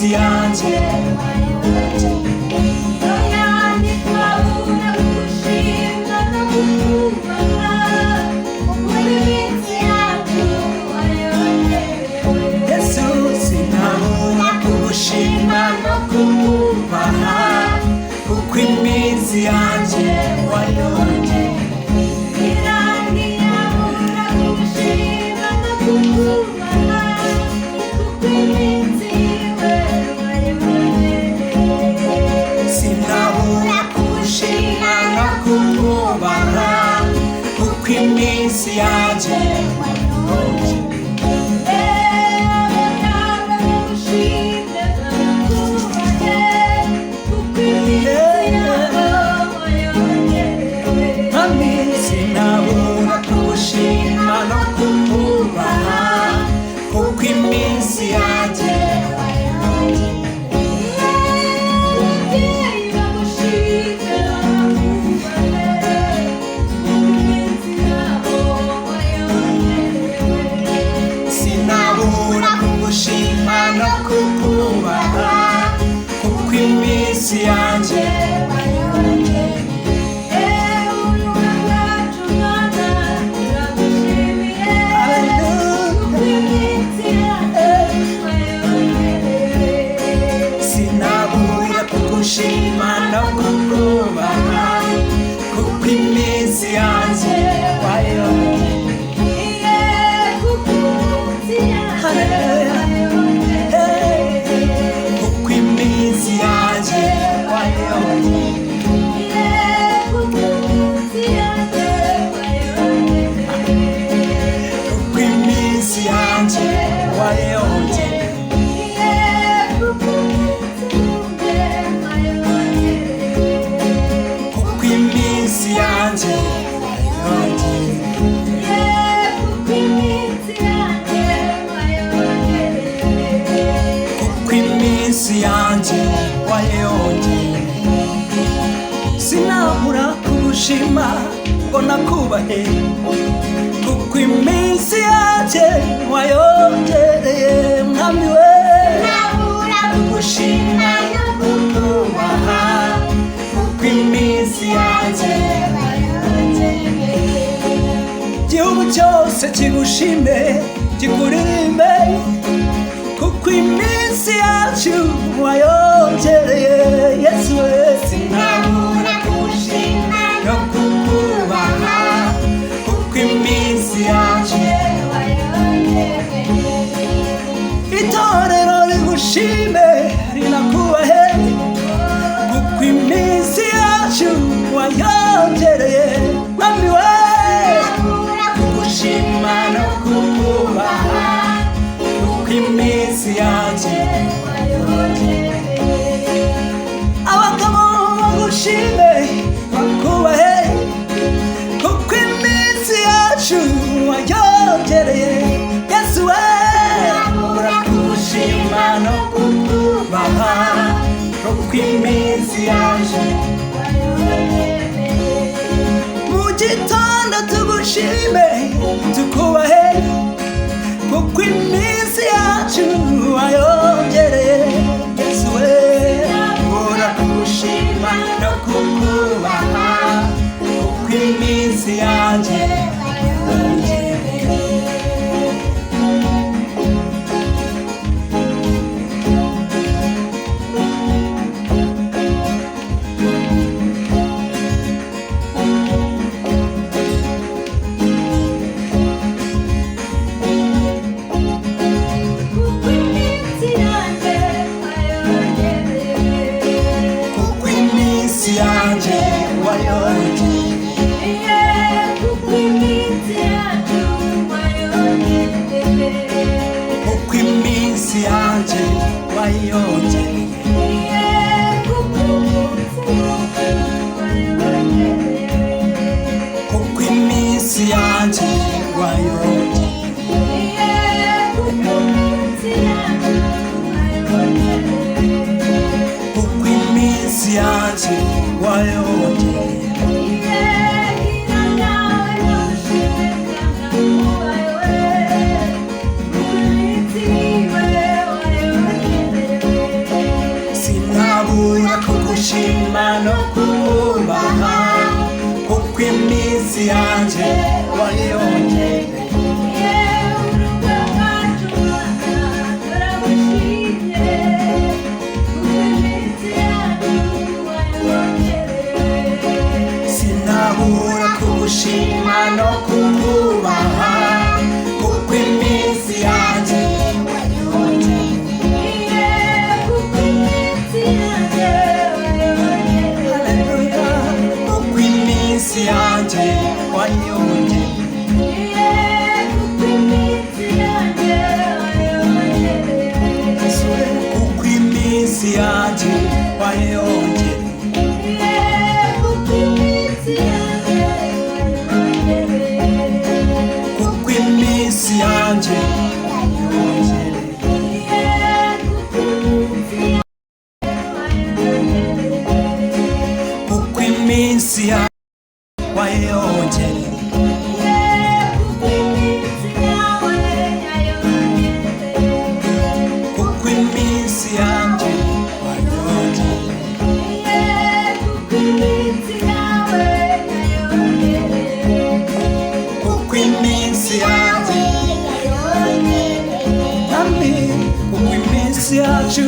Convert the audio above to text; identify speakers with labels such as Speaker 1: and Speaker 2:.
Speaker 1: iminsi yanjye Yesu, sinabura kugushima no kukubaha, kuko iminsi yanjye wayongeye. Sinabura kugushima no kukubaha, kuko iminsi yanjye wayongeye. Mami, sinabura kugushima no kukubaha, kuko iminsi yanjye. Sinabura kugushima no kukubaha, kuko iminsi yanjye. Sinabura kugushima no kukubaha, kuko iminsi yanjye wayongeye. Kuko iminsi yanjye wayongeye. Kuko iminsi yanjye wayongeye. Kuko iminsi yanjye wayongeye. Kuko iminsi yanjye wayongeye. Sinabura kugushima ngo nakubahe, kuko iminsi yanjye wayongereye, mwami we. Kugushima no kukubaha, kuko iminsi yanjye. Igihugu cyose kigushime, kikuririmbe, kuko iminsi yacu wayongereye, Yesu we. Sinabura kugushima no kukubaha, kuko iminsi yacu. Itorero rigushime rinakubahe, kuko iminsi yacu wayongereye, mwami we. Kugushima no kukubaha, kuko iminsi yanjye. Abagabo bagushime bakubahe, kuko iminsi yacu wayongereye, Yesu we. Kugushima no kukubaha, kuko iminsi yacu. Mu gitondo tugushime tukubahe, kuko iminsi yacu wayongereye, Yesu we. Kugushima no kukubaha, kuko iminsi yanjye. Kuko iminsi yanjye wayongeye. Kuko iminsi yanjye wayongereye. Kuko iminsi yanjye wayongeye. Kuko iminsi yanjye wayongeye. Iminsi yacu.